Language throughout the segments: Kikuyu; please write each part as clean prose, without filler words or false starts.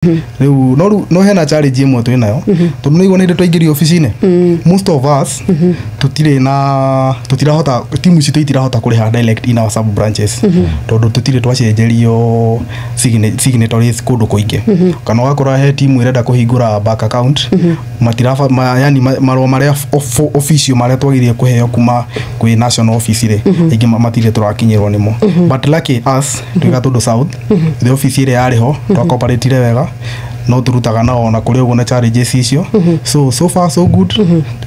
Rĩu no rĩu no hena challenge ĩmwe twĩ nayo, tondũ nĩ igua nĩ twaingĩrio obici-inĩ, most of us tũtirĩ na tũtirahota, timu citũ itirahota kũrĩha direct in our sub branches, tondũ tũtirĩ twacenjerio signatories kũndũ kũingĩ, kana ũgakora he timu ĩrenda kũhingũra bank account, matiraba ma, yani marũa marĩa official marĩa twagĩrĩire kũheo kuma kwĩ national office rĩ, aingĩ matirĩ tũrakinyĩrwo nĩmo. But lucky us, twĩ Gatũndũ South, the office ĩrĩa yarĩ ho twakoparatire wega, no turutaga nao na kũrĩ ũguo na challenges icio. So far so good.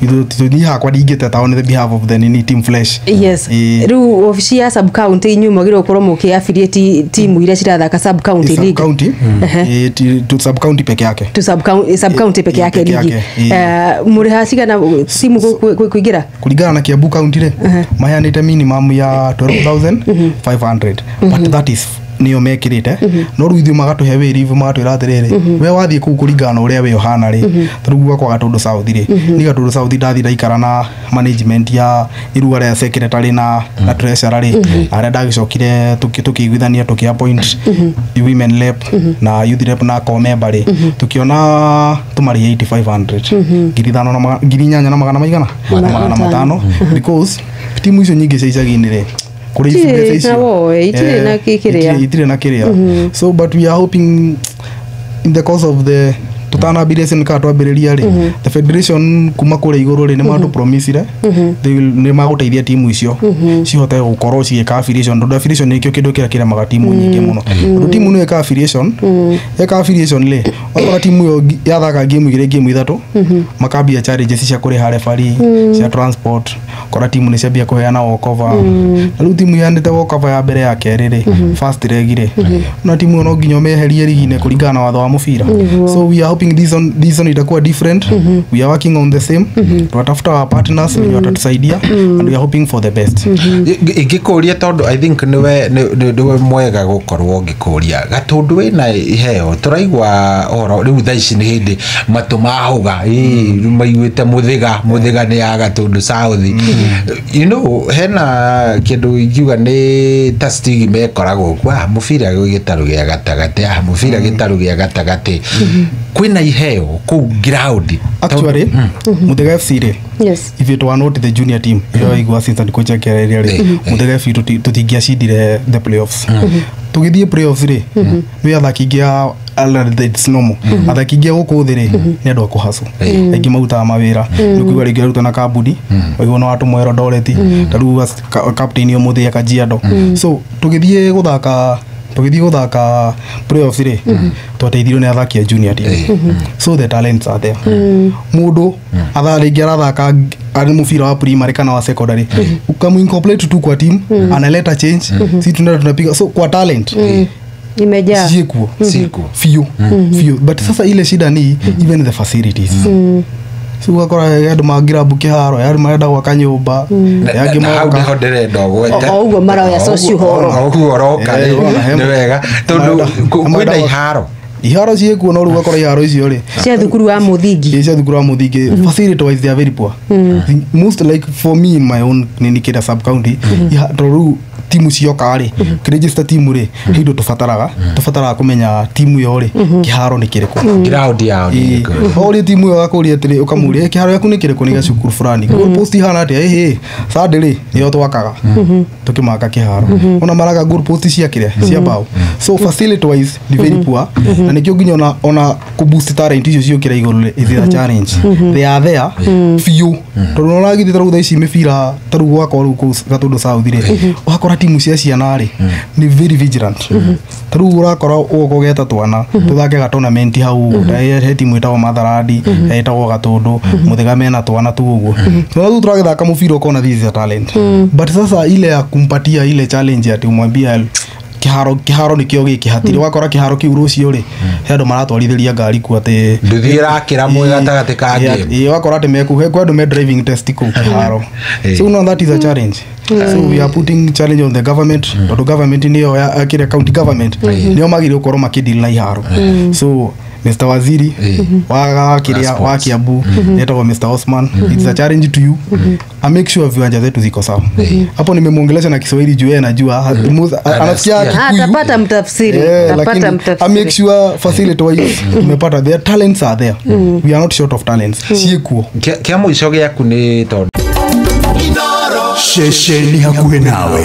Niĩ hakwa ndingĩteta on the behalf of the nini team Flesh. Yes. Rĩu obici ya sub county, inyuĩ mwagĩrĩirwo gũkorwo mũkĩ affiliate timu iria cirathaka sub county sub league. County. Tu sub county peke yake. Tu sub county peke yake. Peke ligi. yake. Mũrĩha cigana timu kũingĩra? Kũringana na Kiambu County rĩ, maheanĩte minimum ya 12,500, but that is nĩyo mekĩrĩte. No rĩu ithuĩ magatũhe wĩrivu, magatwĩra atĩrĩrĩ, we wathiĩ kũu kũringana na ũrĩa we ũhana rĩ, ta rĩu gwakwa Gatũndũ South rĩ, niĩ Gatũndũ South ndathiĩ ndaikara na management ya iruga rĩa secretary na treasurer rĩ, arĩa ndagĩcokire tũkĩiguithania, tũkĩ appoint women rep na youth rep na core member rĩ, tũkĩona tũmarĩhe 8500, 5,000 na 8,000 na magana maigana na magana matano, because timu icio nyingĩ cia icagi-inĩ rĩ, kũrĩ ici Itirĩ mbeca na icio. woe, itirĩ na kĩrĩa. Itirĩ na kĩrĩa. So but we are hoping in the course of the tũtanambirie season kana twambĩrĩria rĩ, the federation kuma kũrĩa igũrũ rĩ, nĩ matũ-promisire they will, nĩ magũteithia timu icio cihote gũkorwo cigĩka affiliation, tondũ affiliation nĩkĩo kĩndũ kĩrĩa kĩremaga timu nyingĩ mũno, tondũ timu nĩ ĩka affiliation, ĩka affiliation rĩ, wakora timu ĩyo yathaka game igĩrĩ, game ithatũ, makambia challenges cia kũrĩha referee, cia transport. Kora timu nĩ ciambia kũheana walkover, na rĩu timu iheanĩte walkover ya mbere, ya kerĩ rĩ, first leg rĩ, na timu ĩyo no nginya ũmĩeherie rigi-inĩ kũringana na watho wa mũbira. So we are hoping this one itakuwa different. We are working on the same. Tunatafuta our partners wenye watatusaidia and we are hoping for the best. Ingĩkũria, tondũ I think nĩwe mwega gũkorwo ngĩkũria, Gatũndũ wĩna iheo, tũraigua ũhoro rĩu thaa ici nĩ hĩndĩ matũ mahũga. Ĩ, rĩu maiguĩte mũthĩga nĩ ya Gatũndũ South. Hena kĩndũ ingiuga nĩ ta stigma ĩkoragwo kuo, mũbira gwĩ gĩtarũ gĩa gatagatĩ, mũbira gĩtarũ gĩa gatagatĩ, kwĩna iheo kũu ground? Actually, Muthaiga FC rĩ, if it were not the junior team ĩrĩa waigua assistant coach akĩarĩria rĩ, Muthaiga FC tũtingĩacindire the playoffs. Tũgĩthiĩ playoffs rĩ, nĩ athaki aingĩ a it's normal, athaki aingĩ a gũkũ thĩ rĩ, nĩ andũ a kũhacũ, aingĩ marutaga mawĩra, nĩ kuigua rĩngĩ aruta na kambuni, waigua no watũmwo Eldoret, ta rĩu captain ũmũthĩ e Kajiado. So tũgĩthiĩ gũthaka playoffs rĩ, twateithirio nĩ athaki a junior team. So the talents are there. Mũndũ athaa rĩngĩ arathaka arĩ mũbira wa primary kana wa secondary, ukamuincorporate tu kwa team, analeta change. Si tunaenda tunapiga. So kwa talent imejaa. Ciĩkuo. Ciĩkuo. Biũ biũ, but sasa ile shida ni even the facilities. So ũgakora andũ mangĩrambu kĩharo, andũ marenda gwaka nyũmba, angĩ Na hau maroka. nĩho ndĩrenda ũgwete. O ũguo maroya social hall. O ũguo ũroka Eh, rĩ, wona, nĩ wega tondũ kwĩna iharo. Iharo ciĩkuo, no rĩu ũgakora iharo icio rĩ, cia thukuru wa mũthingi. Ĩ, cia thukuru wa mũthingi, facility wise they are very poor. Most like for me in my own nini kĩrĩa sub county, tondũ rĩu timu cioka rĩ, kĩregister timu rĩ, he indo tũbataraga kũmenya timu ĩyo rĩ, kĩharo nĩ kĩrĩkũ. Ground yao nĩ ĩrĩkũ? Ũrie timu ĩyo, gakũria atĩrĩ, ũkamũria, "Ĩ, kĩharo gĩaku nĩ kĩrĩkũ?" Nĩ gĩa cukuru fulani. Goal post ihana atĩa? Ĩhĩ sande rĩ, nĩyo twakaga tũkĩmaka kĩharo, ona maraga goal post cia kĩrĩa cia mbao. So facility wise ni very poor, na nĩkĩo nginya ona kũ boost talent icio ciũkĩra igũrũ rĩ, is a challenge. They are there biũ, tondũ nĩ ũragithĩ tarĩu thaa ici mĩbira, tarĩu gwakwa rĩu kũu Gatũndũ South rĩ, ũgakora timu cia ciana rĩ nĩ very vigilant. Tarĩu ũrakora ũgoka ũgeta twana tũthake ga tournament hau, ta he timu ĩtagwo Matharandi, he ĩtagwo Gatũndũ Mũthĩga, mena twana tu ũguo, twana tu tũragĩthaka mũbira, ũkona this is a talent. But sasa ile ya kumpatia ile challenge ati umwambia kĩharo nĩkĩo gĩkĩ, hatirĩ. Wakora kĩharo kĩu rũciũ rĩ, he andũ maratwarithĩria ngari kuo atĩ Nduthi ĩrakĩra mwĩ gatagatĩ ka game. Ĩĩ, wakora atĩ meku he kwĩ andũ me driving test kũu kĩharo. So no, that is a challenge. So we are putting challenge on the government, tondũ government nĩyo kĩrĩa county government nĩo magĩrĩirwo gũkorwo makĩdeal na iharo. So Mr. Waziri wa kiria Sports. wa Kiambu etagwo Mr. Osman, it's a challenge to you, I make sure viwanja zetu ziko sawa. Hapo nimemwongelesha na Kiswahili juu yeye anajua, anasikia Anasikia. Kikuyu. Atapata mtafsiri. Lakini Atapata I make mtafsiri. sure facility wise tumepata, their talents are there, we are not short of talents, ciĩkuo. Kĩa mũico gĩaku nĩ tondũ Ceceni hakuhĩ nawe.